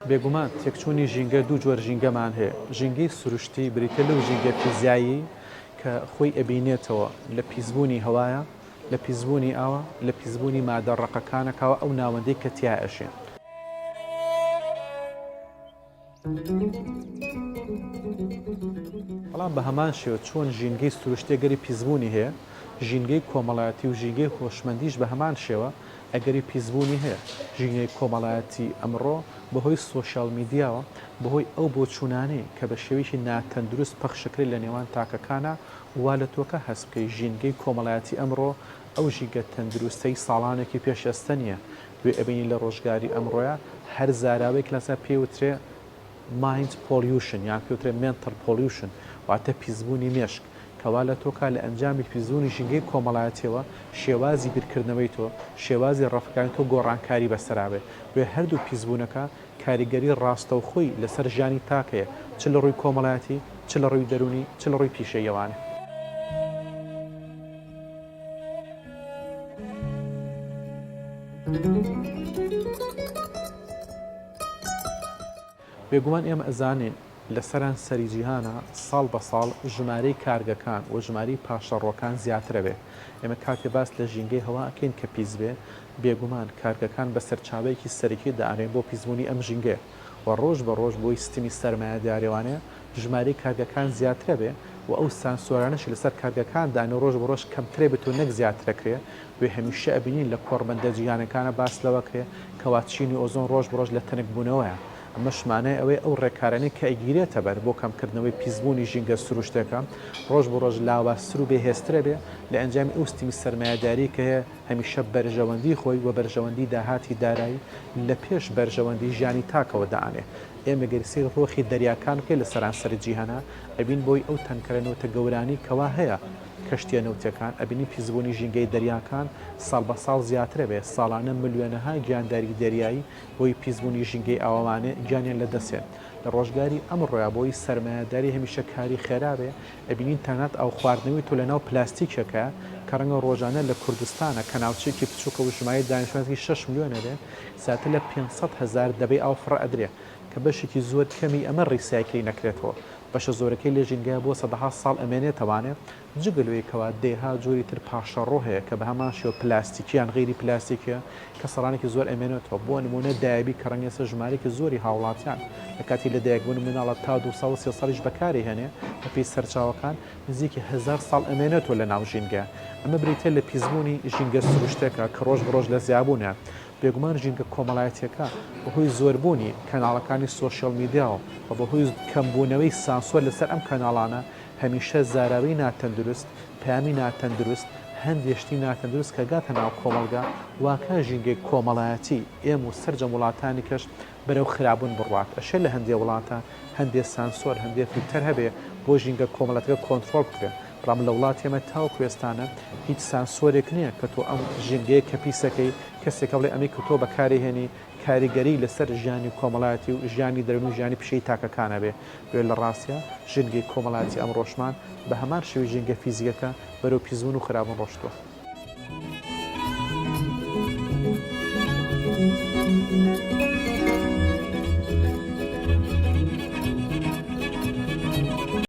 بێگومان تێکچوونی ژینگە دوو جۆر ژینگەمان هەیە، ژینگەی سروشتی بریتیە لەو ژینگە فیزیایی کە خۆی ئەبینێتەوە لە پیسبوونی هەوایە، لە پیسبوونی ئاوە، لە پیسبوونی مادە ڕەقەکانە کاوە ئەو ناوەندەی کە تیا ئەژین. بەڵام بە هەمان شێوە چۆن ژینگەی سروشتی ئەگەری پیسبوونی هەیە، ژینگەی کۆمەڵایەتی و ژینگەی هۆشمەندیش بە هەمان شێوە ئەگەری پیسبوونی هەیە. ژینگەی کۆمەڵایەتی ئەمڕۆ بەهۆی سۆشیال میدیاوە، بەهۆی ئەو بۆچوونانەی کە بە شێوەیەکی ناتەندروست پەخشەکرێت لە نێوان تاکەکانا، وا لە تۆکە هەست بکەی ژینگەی کۆمەڵایەتی ئەمڕۆ ئەو ژینگە تەندروستەی ساڵانێکی پێش ئێستە نییە. وێ ئەبینین لە ڕۆژگاری ئەمڕۆیا هەر زاراوەیەک لەسەر پێی وترێ Mind Pollution یان پێی وترێ Mental Pollution واتە پیسبوونی مێشک کە وا لە تۆکا لە ئەنجامی پیسبوونی ژینگەی کۆمەڵایەتیەوە شێوازی بیرکردنەوەی تۆ، شێوازی ڕەفکانی تۆ گۆڕانکاری بەسەرا بێ. وێ هەردوو پیسبوونەکە کاریگەری ڕاستەوخۆی لەسەر ژیانی تاک هەیە چ لە ڕووی کۆمەڵایەتی، چ لە ڕووی دەروونی، چ لە ڕووی پیشەییەوانێ. بێگومان ئێمە ئەزانین لە سەران سەری جیهانا ساڵ بە ساڵ ژمارەی کارگەکان و ژمارەی پاشەڕۆکان زیاترەبێ. ئێمە کاتێ باس لە ژینگەی هەوا ئەکەین کە پیس بێ، بێگومان کارگەکان بە سەرچاوەیەکی سەرەکی دائەنرێن بۆ پیسبوونی ئەم ژینگەیە و ڕۆژ بە ڕۆژ بۆی ستمی سەرمایەداریوانەیە ژمارەی کارگەکان زیاترەبێ و ئەو سانسۆرانەشی لەسەر کارگەکان دانێ ڕۆژ بە ڕۆژ کەمترەبێت و نەک زیاترەکرێ وێ هەمیشە ئەبینین لە کۆڕبەندە جیهانەکانا باس لەوە کرێ کەوا چینی ئۆزۆن ڕۆژ بە ڕۆژ لە تەنک بوونەوەیە ئەمەش مانای ئەوەیە ئەو ڕێکارانەی کە ئەگیرێتە بەر بۆ کەمکردنەوەی پیسبوونی ژینگە سروشتەکە ڕۆژ بە ڕۆژ لاوازتر و بێهێزترەبێ لە ئەنجامی ئەو ستمی سەرمایەداری کە هەیە هەمیشە بەرژەوەندی خۆی و بەرژەوەندی داهاتی دارایی لە پێش بەرژەوەندی ژیانی تاکەوە دائەنێ. ئێمە گەر سەیری ڕۆخی دەریاکان بکەین لە سەرانسەری جیهانا ئەبین بۆی ئەو تەنکەرە نەوتە گەورانەی کەوا هەیە کەشتیە نەوتیەکان ئەبینین پیسبوونی ژینگەی دەریاکان ساڵ بە ساڵ زیاترەبێ ساڵانە ملیۆنەها گیانداری دەریایی بۆی پیسبوونی ژینگەی ئاوەوانێ گیانیان لە دەسێن لە ڕۆژگاری ئەمڕۆیا بۆی سەرمایەداری هەمیشە کاری خێرا بێ ئەبینین تەنانەت ئاو خواردنەوەی تۆ لە ناو پلاستیکێکە کە ڕەنگە ڕۆژانە لە کوردستانە کە ناوچەیەکی بچووکە و ژمارەی دانیشتوانێکی شەش ملیۆنە بێ زیاتر لە 500 هەزار دەبەی ئاو فڕە ئەدرێ کە بەشێکی زۆر کەمی ئەمە ڕیسایکلی نەکرێتەوە بەشە زۆرەکەی لە ژینگەیا بۆ سەدەها ساڵ ئەمێنێتەوانێ جگە لەوەی کەوا دەیها جۆری تر پاشەڕۆ هەیە کە بەهەمان شێوە پلاستیکی یان غەیری پلاستیکیە کە ساڵانێکی زۆر ئەمێنێتەوە بۆ نموونە دایەبی کە ڕەنگە ئێستا ژمارەیەکی زۆری هاوڵاتیان لە کاتی لەدایکبوون مناڵە تا دوو ساڵ و سێ ساڵیش بەکاری هێنێ بەپێی سەرچاوەکان نزیکی هەزار ساڵ ئەمێنێتەوە لە ناو ژینگە ئەمە بریتیە لە پیسبوونی ژینگە سروشتەکە کە ڕۆژ بە ڕۆژ لە زیابوونە بێگومان ژینگە کۆمەڵایەتیەکە بەهۆی زۆربوونی کەناڵەکانی سۆشیال میدیاوە و بەهۆی کەمبوونەوەی سانسۆر لەسەر ئەم کەناڵانە هەمیشە زاراوەی ناتەندروست، پەیامی ناتەندروست، هەندێ شتی ناتەندروست کە گاتە ناو کۆمەڵگا، واکا ژینگەی کۆمەڵایەتی ئێمە و سەرجەم وڵاتانی کەش بەرەو خرابوون بڕوات. ئەشێ لە هەندێ وڵاتا هەندێ سانسۆر، هەندێ فلتەر هەبێ بۆ ژینگە کۆمەڵاتەکە کۆنترۆڵ بکرێ، بەڵام لە وڵاتی ئێمە تاوەکو ئێستانە هیچ سانسۆرێک نیە کە تۆ ئەم ژینگەیە کە پیسەکەی کەسێکە بڵێ ئەمەی کە تۆ بەکاری هێنی کاریگەری لەسەر ژیانی کۆمەڵایەتی و ژیانی دەروونی و ژیانی پیشەیی تاکەکان هەبێ، بۆیە لە ڕاستیا ژینگەی کۆمەڵایەتی ئەمڕۆشمان بە هەمان شێوەی ژینگە فیزیکەکە بەرەو پیسبوون و خراپبوون ڕۆشتووە.